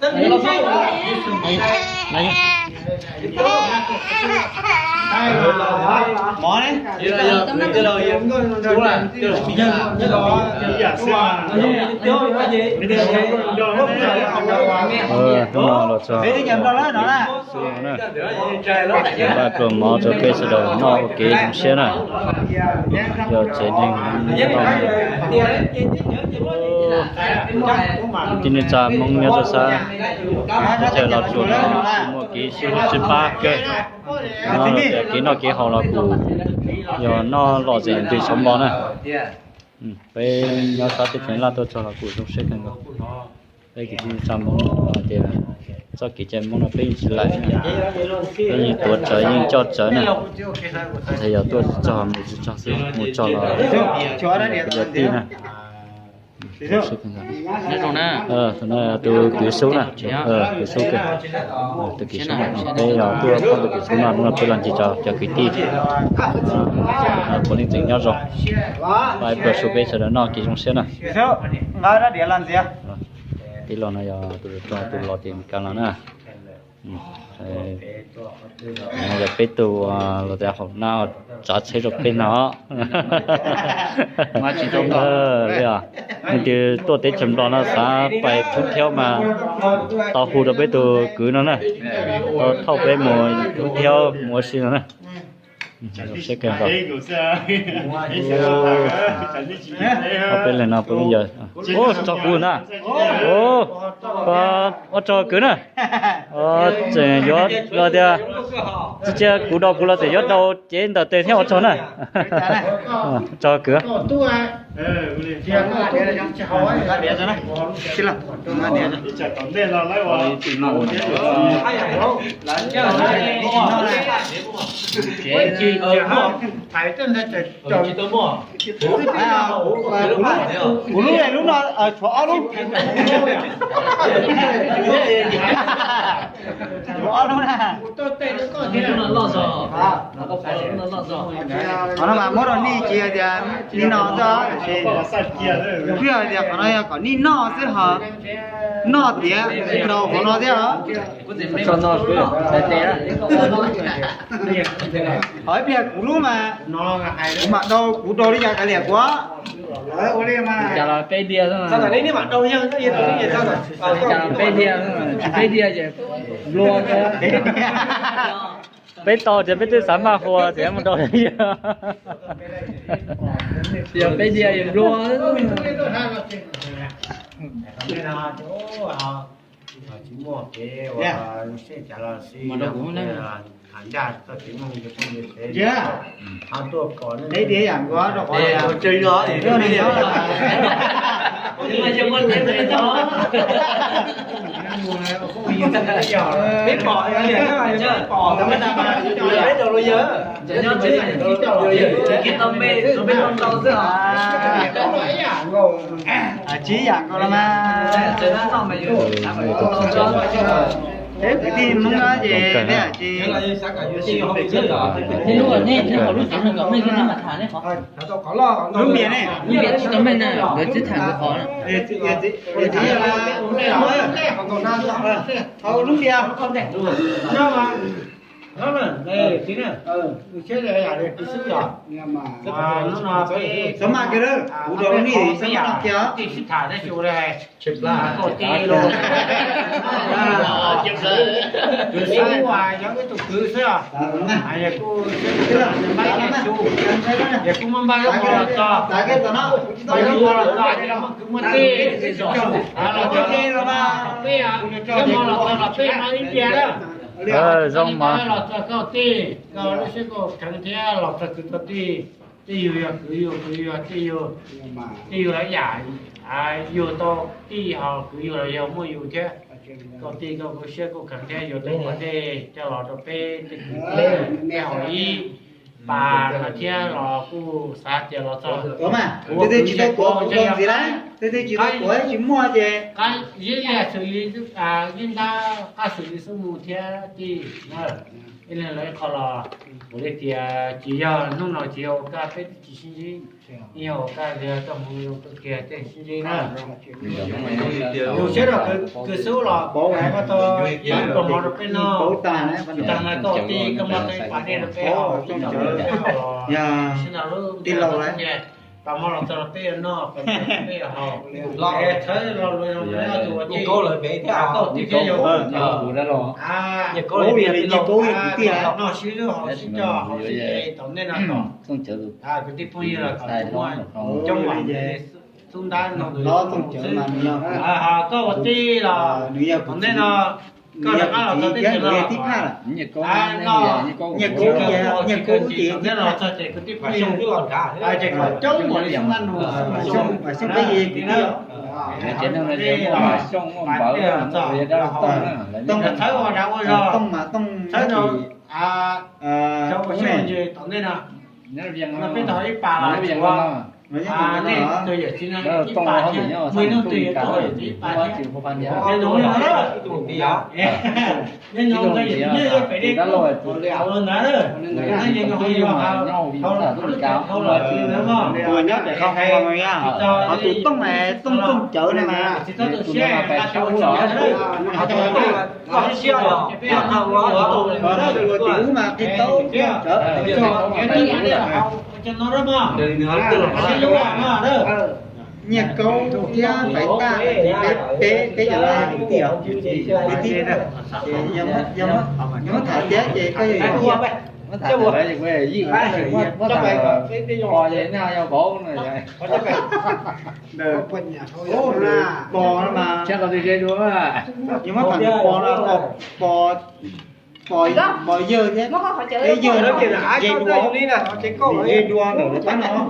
Hnub no los txog xu na, vaj pluas mov rau peb sawv daws noj ua kev zoo siab na. Yog tsev neeg tij neej tsa Hmoob nyob rau sab teb chaws Los Tsuas no muaj kev sib hlub sib pab kawg. Tias kev noj kev haus los kuj yog noj lom zem ntws xyov npo na. Peb nyob sab teb chaws Nyab Laj tuaj txog los kuj zoo siab kawg nkaus. Peb kwv tij neej tsa Hmoob no hais tias txoj kev cai Hmoob no peb yeej tsis laim, peb yeej tuav rawv yeej coj rawv na. Txawm yog tuaj txog mus tsis txog xwb, mus txog los yog tij na. Tus kwv Xub na, kwv Xub kawg, tus kwv Xub, peb yog tuaj phob tus kwv Xub no, hnub no peb los ncig tso cov kwv tij puav leej tseem nyob zoo, pab pluas su peb sawv daws noj kev zoo siab na. Tij laug no yog tus los, tus los tim Meskas los na. Yog peb tug los tias haum nab tsav tsheb rau peb no. Li os, leej twg tuaj teb chaws Nplog no xav pais thoob thiab mas tau hu rau peb tus kwv no na, tau thauj peb mus thoob thiab mus ua si no na. Zoo siab kawg nkaus. Ob peb leeg no peb yeej yog, ua tsaug kuv na, ua tsaug kwv na. Tseem yuav los tias tsis cia kuv daus, kuv los tseem yuav daus cev ntawm tes thiab, ua tsaug na. Tsaug kwv. Kuv lub, lub no tshuav ob lub, tshuav ob lub na. Qhov no mas muab rau nej ces hais tias nej noj xwb, kuv hais tias qhov no yog kom nej noj xwb ho, noj tiav daus qhov no thiab os. Ho ib pliag kuv lub mas kuv mam daus, kuv daus li cas kav liam kuv. Cas los peb diav, cas los peb diav, tsis peb diav ces nplua. Peb tau ces peb twb xav maj hu tias mus daus li. Yog peb diav yog nplua. Peb diav yam nkaus rau qhov tsis yam nkaus los mas. Peb kwv tij Hmoob no ces peb tsis, lub npias ne, lub npias, xov maj kiag, kuv rau lub nij xov maj no kiag. Kuv xav yog ib tug kwv xwb, kuv muab npaj lub hmo los txog, npaj lub hmo los txog ces los muaj kwv muaj tij los txog, peb lub hmo los txog los peb no ib pliag na. Zoo mas los txog koj tij, koj lub siab koj kheev thiab los txog kwv txog tij. Tij yug yog kwv yug, kwv yug tij yug, tij yug los yam yug tau tij ho kwv yug los yog muaj yus thiab. Koj tij koj kuj siab kuj kheev thiab yug tau ua ntej coj los rau peb tej kwv tij, peb haus ib pas no thiab los kuj xav tias los txog kuv kwv tij Tej teb tsis tau tuav tsis muaj ces qab zib liaj xws li, zib ntab qab xws li xub mus thiab tij na. Ib leeg lawv ib qho los kuv li tias tsis yog hnub no tsis yog ua kaj peb twb tsis sib ntsib, yeej yog ua kaj yog txoj hmoo zoo kawg kiag tej sib ntsib na. Yus siab rau kws xub los pauv hais koj tau pab koj mov rau peb noj, tsis tag no koj ua tij koj muaj teeb pas dej rau peb haus, ib tsoom peb haus los sib nrog lub tij laug lawm, pas mov los txog rau peb yuav noj, pas dej rau peb yuav haus. Es txhawb los luag zoo, tus ua tij, koj tij thiab yus, nyiaj kaub yog kwv tij, noj sib hlub haus sib coj haus sib ces tom ntej no kom kwv tij phooj ywg los kom muaj coob vam xub ntab no xwb. Ho koj ua tij los tom ntej no koj rov qab los txog teb chaws no, noj nyiaj kaub, nyiaj kaub, tom ntej no los txog ces kwv tij phooj ywg ces kom coob npaum li xub ntab no, xyoo peb yig kwv tij, peb los txog, txhawb ua dag ua zog, txhawb rau xyoo peb yig tom ntej no, no peb tau ib pas los nej tus yawm txiv no ib pas thiab, muaj ib hnub twg yuav tuaj yawm txiv ib pas thiab. Nyob zoo li no, nyob zoo li yawm txiv nyob pem dej tub hauv los ntawd, nyob zoo li no, hauv lub tsev hauv los tsis ntawd mog. Tus nyob pem qhov hauv los yog, ho tus tooj mas tooj tooj cawv no mas, tus no mas pais sab ub los. Tus tim ub mas qhib taub cawv, nyiaj kaub thiab fais taj, peb, peb cov no kwv tij, kwv tij, yog muab tham tias ces koj yog ib, muab tham, muab tham, pos ces nej ho yog vauv no. Pos no mas, yog muab tham pos no, pos, pos yawg thiab, peb yawg no, ze dua, ze dua ntawm lawv pab no.